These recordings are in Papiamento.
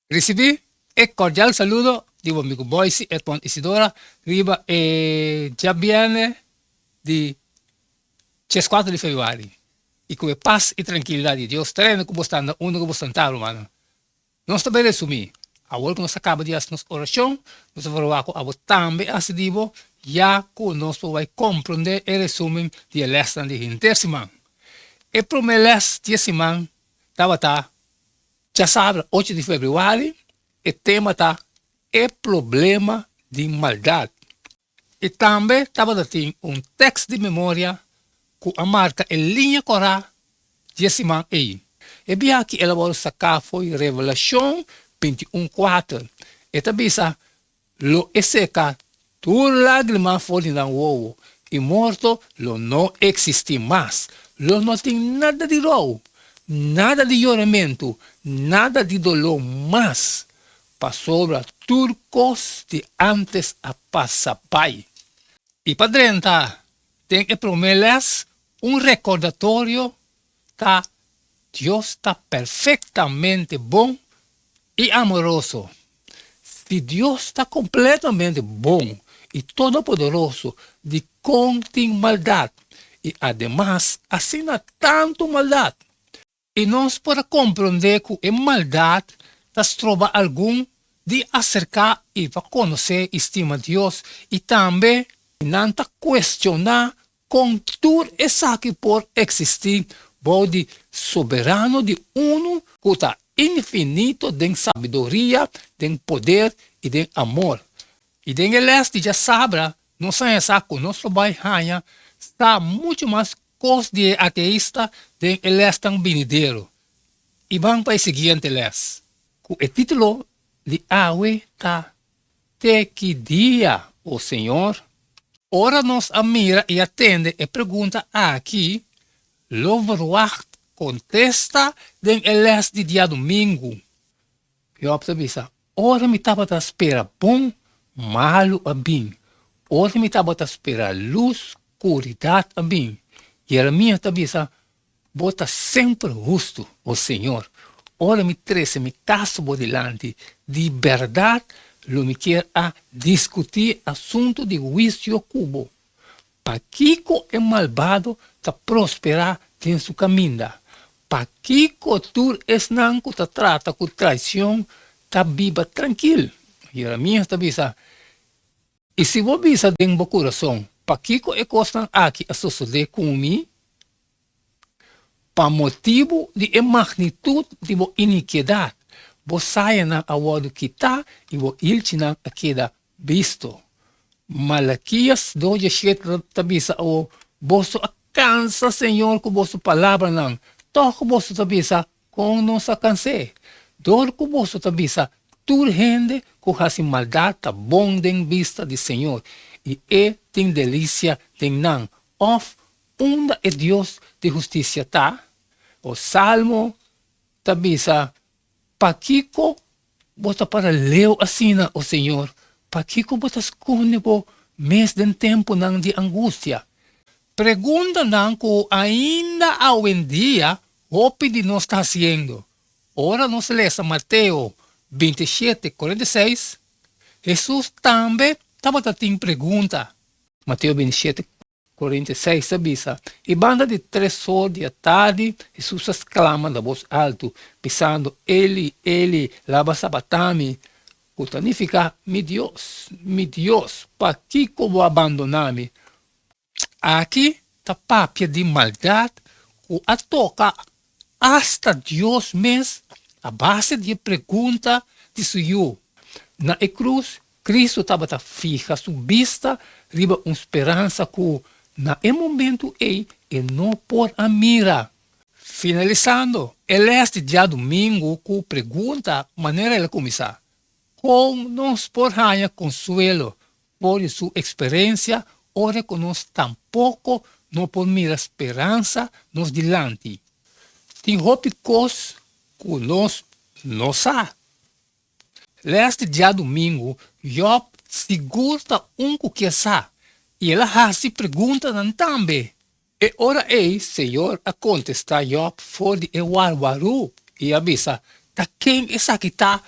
Risibí e kordial saludo di bo amigu Boysi Edmond Isidora riba e djabièrnè di dieskuater di febrüari. I ku e pas i trankilidat di Dios ta reina ku bo sta na unda ku bo sta ta, rumannan. Nos ta bai resumí. Awor ku nos a kaba di hasi nos orashon, nos ta proba ku abo tambe a hasi di bo, ya ku nos por bai komprondé e resumen di e lèsnan di henter siman. E promé lès di e siman tabata Djasabra ocho di febrüari, e tema ta E problema di maldat. I tambe tabata tin un tèks di memoria ku a marka e liña kòrá di e siman ei. E biaha aki el a wòrdu saká fo'i Revelashon 21 kuater. E ta bisa, Lo e seka tur lágrima for di nan wowo, i morto lo no eksistí mas. Lo no tin nada di rou, nada di yoramentu, nada di doló mas, pasobra tur kos di ántes a pasa bai. I pa drenta den e promé lès, un rekordatorio ta Dios ta perfektamente bon i amoroso. Si Dios ta kompletamente bon i todopoderoso, dikon tin maldat i ademas asina tantu maldat? I nos por a komprondé ku e maldat ta stroba algun di aserká i pa konosé i stima Dios i tambe nan ta kuestioná Kon tur esaki por eksistí bou di Soberano di unu ku ta infinito den sabiduria, den poder i den amor? I den e lès di djasabra nos a haña sa ku nos lo bai haña sa muchu mas kos di e ateista den e lèsnan binidero. I ban pa e siguiente lès, ku e título di awe ta Te ki dia, o Señor? Ora nos a mira i a tende e pregunta aki, lo verwagt kontesta den e lès di diadumingu. Jòb ta bisa, Ora mi tabata spera bon, malu a bin. Ora mi tabata spera lus, skuridat a bin. Jeremias ta bisa, Bo ta semper hustu, o Señor. Ora mi trese mi kaso bo dilanti, di bèrdat lo mi kier a diskutí asuntu di huisio ku bo. Pakiko e malbado ta prosperá den su kaminda? Pakiko tur esnan ku ta trata ku traishon ta biba trankil? Jeremias ta bisa, I si bo bisa den bo kurason, Pakiko e kosnan aki a sosodé ku mi? Pa motibu di e magnitut di bo inikiedat, bo sayanan a wòrdu kitá i bo ilchinan a keda bisto. Malakias dos dieshete ta bisa awor, Boso a kansa Señor ku boso palabranan, tòg boso ta bisa, Kon nos a kans'é? Dor ku boso ta bisa, Tur hende ku hasi maldat ta bon den bista di Señor, i E tin delisia den nan, òf Unda e Dios di hustisia ta? O Salmo ta bisa, Pakiko Bo ta para leu asina, o Señor? Pakiko Bo ta skonde Bo mes den tempunan di angustia? Preguntanan ku ainda awendia hopi di nos ta hasiendo. Ora nos lesa Mateo 27, 46, Hesus tambe tabata tin pregunta. Mateo 27, 46 ta bisa, I banda di tres or di atardi, Hesus a sklama na bos altu, bisando, Eli, Eli, lama sabatami? Ku ta nifiká, Mi Dios, mi Dios, pakiko bo a bandoná mi? Aki ta papia di maldat ku a toka asta Dios mes a base di e pregunta di su Yu. Na e krus, Kristu tabata fiha su bista riba un speransa ku na e momentu ei e no por a mira. Finalisando e lès di djadumingu ku pregunta manera el a kuminsá, Kon nos por haña konsuelo for di su eksperensia ora ku nos tampoko no por mira speransa nos dilanti? Tin hopi kos ku nos no sa. Lès di djadumingu, Jòb sigur ta un ku kier sa, i el a hasi preguntanan tambe. E ora ei Señor a kontestá Jòb for di e warwarú i a bisa, Ta ken esaki ta?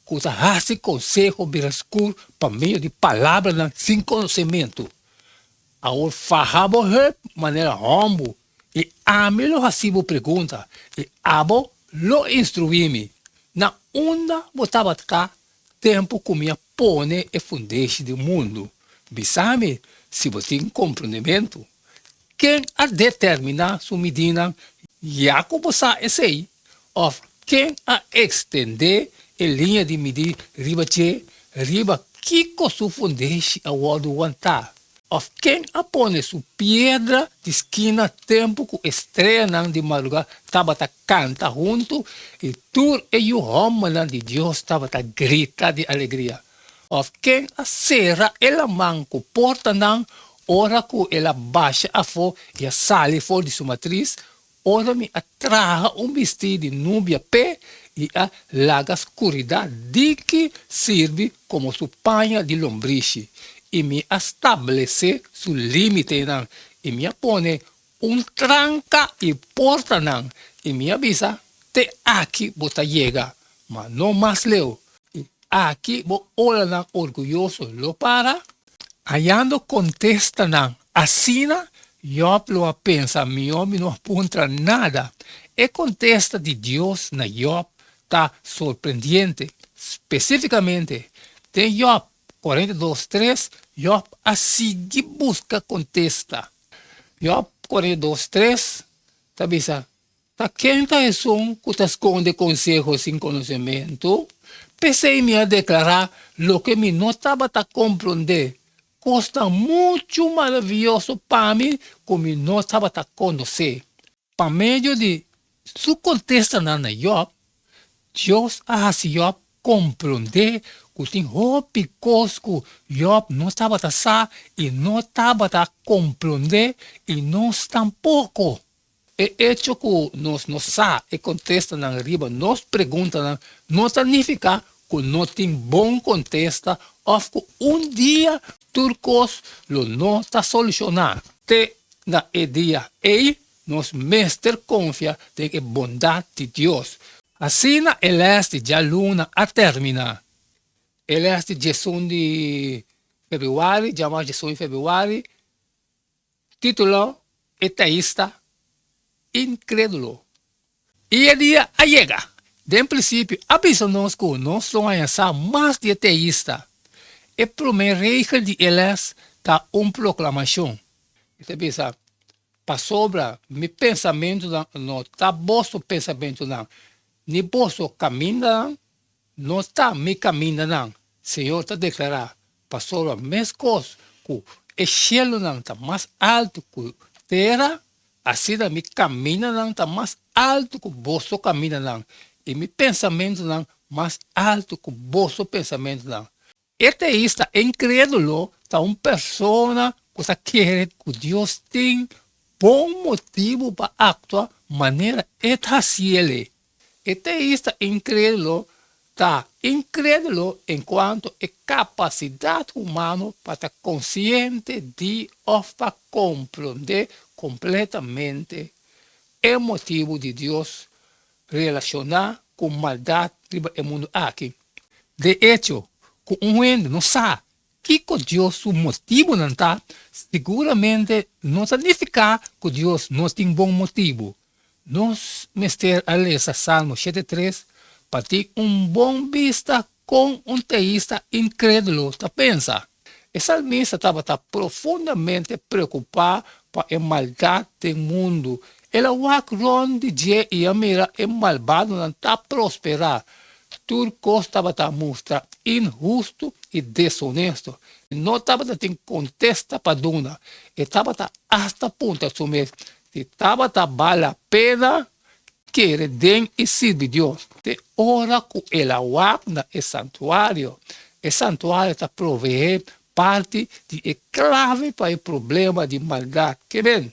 ku ta hasi konseho bira skur pa medio di palabranan sin konosementu. Awor faha bo heup manera hòmbu, i ami lo hasi bo pregunta, i abo lo instruí mi. Na unda bo tabata tempu ku mi a pone e fundeshi di mundu? Bisa mi si bo tin komprondementu. Ken a determiná su midinan ya ku bo sa esei? Òf ken a ekstendé e liña di midí riba dje, riba kiko su fundeshi a wòrdu wantá? Òf ken a pone su piedra di skina tempu ku e streanan di madrugá tabata kanta huntu i tur e yu hòmbernan di Dios tabata grita di alegria? Òf ken a sera e laman ku portanan ora ku el a basha afó i a sali for di su matris, ora mi a traha un bistí di nubia p'e i a laga skuridat diki sirbi komo su paña di lombrishi, i mi a stablesé su límitenan i mi a pone un tranka i portanan, i mi a bisa, Te aki bo ta yega, ma no mas leu, i aki bo olanan orguyoso lo para? Hayando kontestanan asina, Jòb lo a pensa, Mihó mi no a puntra nada. E kontesta di Dios na Jòb ta sorprendiente. Spesífikamente, den Jòb 42, tres, Jòb a sigui buska kontesta. Jòb 42, tres ta bisa, Ta ken ta esun ku ta skonde konseho sin konosementu? P'esei mi a deklará loke mi no tabata komprondé, kosnan muchu maravioso pa mi ku mi no tabata konosé. Pa medio di su kontestanan na Jòb, Dios a hasi Jòb komprondé ku tin hopi kos ku Jòb no tabata sa i no tabata komprondé, i nos tampoko. E echo ku nos no sa e kontestanan riba nos preguntanan no ta nifiká ku no tin bon kontesta òf ku un dia tur kos lo no ta solushoná. Te na e dia ei, nos mester konfia den e bondat di Dios. Asina e lès di djaluna a terminá. E lès di diesun di febrüari, djamas diesun di febrüari, Título, E teísta inkrédulo. I e dia a yega! Den prinsipio a bisa nos ku nos lo haña sa mas di e teísta. E promé regel di e lès ta un proklamashon. E ta bisa, Pasobra mi pensamentunan no ta boso pensamentunan, ni boso kamindanan No ta mi kamindanan, Señor ta deklará, pasobra meskos ku e shelunan ta mas altu ku tera, asina mi kamindanan ta mas altu ku boso kamindanan, i mi pensamentunan mas altu ku boso pensamentunan. E teista inkrédulo ta un persona ku ta kere ku Dios tin bon motibu pa aktua manera e ta hasiel. E teista inkrédulo ta inkrédulo enkuanto e kapasidat humano pa ta konsiente di òf pa komprondé kompletamente e motibu di Dios relashoná ku maldat riba e mundu aki. De echo, ku un hende no sa kiko Dios su motibunan ta, siguramente no ta nifiká ku Dios no tin bon motibu. Nos mester a lesa Salmo 73 pa tin un bon bista kon un teista inkrédulo ta pensa. E salmista tabata profundamente preokupá pa e maldat den mundu. El a wak rònt di dje i a mira e malbadonan ta prosperá. Tur kos tabata mustra inhustu i desonesto. E no tabata tin kontesta pa duna. E tabata asta puntra su mes si tabata bal la pena kere den i sirbi Dios. Te ora ku el a wak na e santuario. E santuario ta proveé parti di e klave pa e problema di maldat. Ke men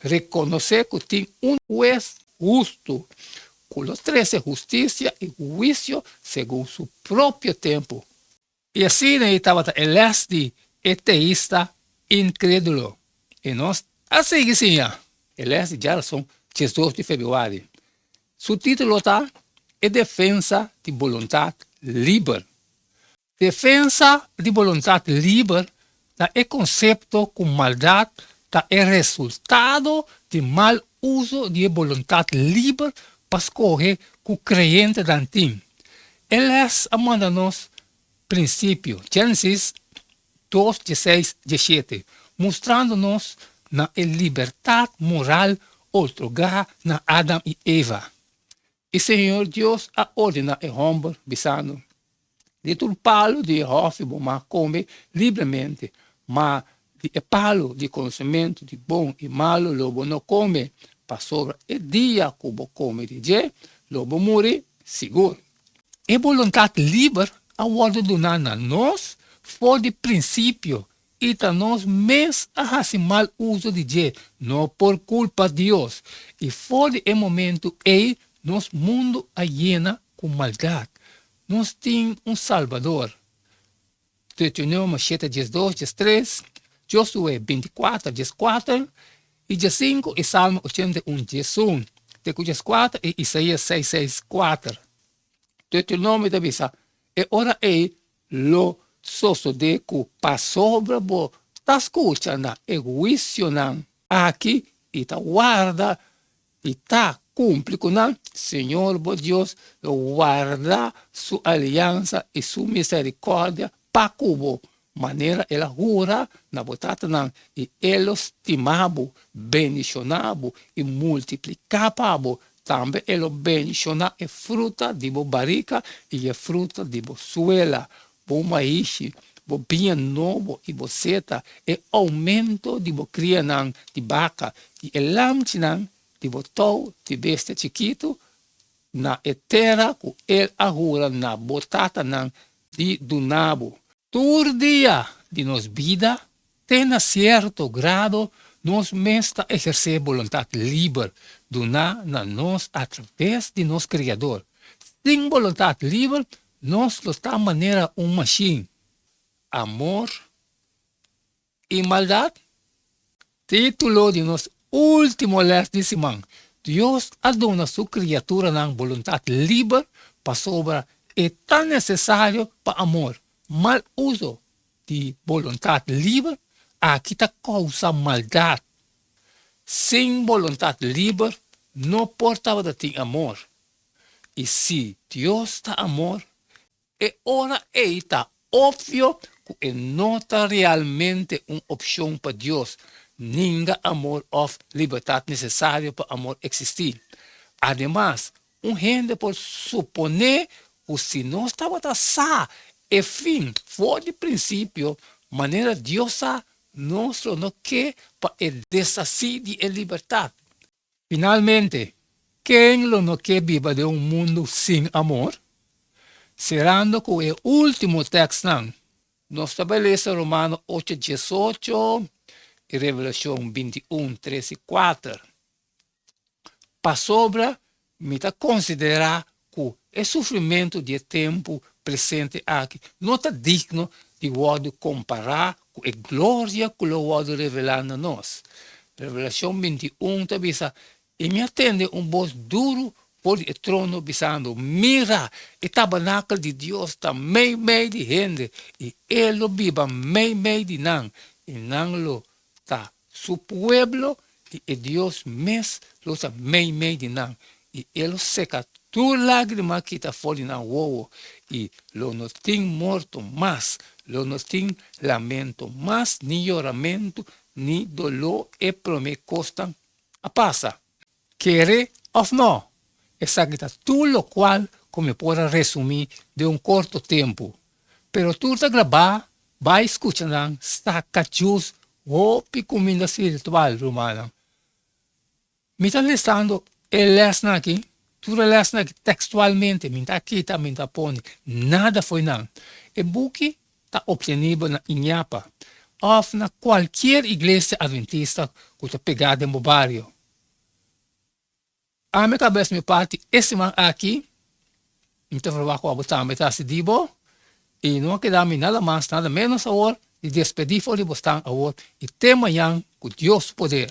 rekonosé ku tin un Hues hustu ku lo trese hustisia i huisio segun su propio tempu. I asina ei tabata e lès di e teista inkrédulo. I nos a sigui siña. E lès di djarason 12 di febrüari. Su título ta E Defensa di Boluntat liber. Defensa di boluntat liber ta e konsepto ku maldat ta e resultado di mal uso di e boluntat liber pa skohe ku kreyentenan tin. E lès a manda nos prinsipio, Génesis dos, dieseis, diesshete, mustrando nos na e libertat moral otorgá na Adam i Eva. I Señor Dios a ordená e hòmber, bisando, Di tur palu di e hòfi bo mag kome libremente, ma di e palu di konosementu di bon i malu lo bo no kome, pasobra e dia ku bo kome di dje, lo bo muri sigur. E boluntat liber a wòrdu duná na nos for di prinsipio i ta nos mes a hasi mal uso di dje, no por kulpa Dios. I for di e momentu ei nos mundu a yena ku maldat. Nos tin un Salbador. Deuteronomio shete diesdos diestres, Josué binti kuater dieskuater i diesinku i Salmo ochenta i un diesun te ku dieskuater i Isaías seis seis kuater. Deuteronomio ta bisa, E ora ei lo sosodé ku pasobra bo ta skucha na e huisionan aki i ta warda i ta kumpli ku nan, Señor bo Dios lo warda su aliansa i su miserikòrdia pa ku bo, manera el a hura na bo tatanan, i e lo stima bo, bendishoná bo i multipliká pa bo, tambe e lo bendishoná e fruta di bo barika i e fruta di bo suela, bo maishi, bo biña nobo i bo seta, e oumento di bo krianan di baka i e lamchinan di bo tou di bestia chikitu na e tera ku el a hura na bo tatanan di duna bo. Tur dia di nos bida, te na sierto grado, nos mes ta ehersé boluntat liber duná na nos atraves di nos Kriador. Sin boluntat liber, nos lo ta manera un mashin. Amor i maldat? Título di nos último lès di siman, Dios a duna su kriaturanan boluntat liber pasobra e ta nesesario pa amor. Mal uso di boluntat liber aki ta kousa maldat. Sin boluntat liber no por tabata tin amor. I si Dios ta amor, E ora ei ta opvio ku e no ta realmente un opshon pa Dios ninga amor òf libertat nesesario pa amor eksistí. Ademas, un hende por suponé ku si nos tabata sa e fin for di prinsipio manera Dios sa, nos lo no ke pa e deshasí di e libertat. Finalmente, ken lo no ke biba den un mundu sin amor? Serando ku e último tèkstnan, nos ta bai lesa Romano ocho diesocho i Revelashon bintiun tres i kuater. Pasobra mi ta konsiderá ku e sufrimentu di e tempu presente aki no ta digno di wòrdu kompará ku e gloria ku lo wòrdu revelá na nos. Revelashon bintiun ta bisa, I mi a tende un bos duru for di e trono bisando, Mira, e tabernakel di Dios ta meimei di hende, i e lo biba meimei di nan, i nan lo ta su pueblo, i e Dios mes lo ta meimei di nan, i e lo seka tur lágrima kita for di nan wowo, i lo no tin morto mas, lo no tin lamento mas, ni yoramentu, ni doló, e promé kosnan a pasa. Kere òf nò, esaki ta tur lokual ku mi por a resumí den un korto tempu. Pero tur ta grabá, bai skucha nan, saka djus hopi kuminda spiritual, rumannan. Mi ta lesando e lèsnan aki, tur e lèsnan aki tekstualmente, mi ta kita, mi ta pone nada fo'i nan. E buki ta optenibel na Iñapa òf na kualkier iglesia adventista ku ta pegá den bo bario. Ami kabes mi parti e siman aki, mi ta verwagt ku abo tambe ta hasi di bo, i no a keda mi nada mas nada ménos awor di despedí for di bo stan awor i te mañan ku Dios su poder.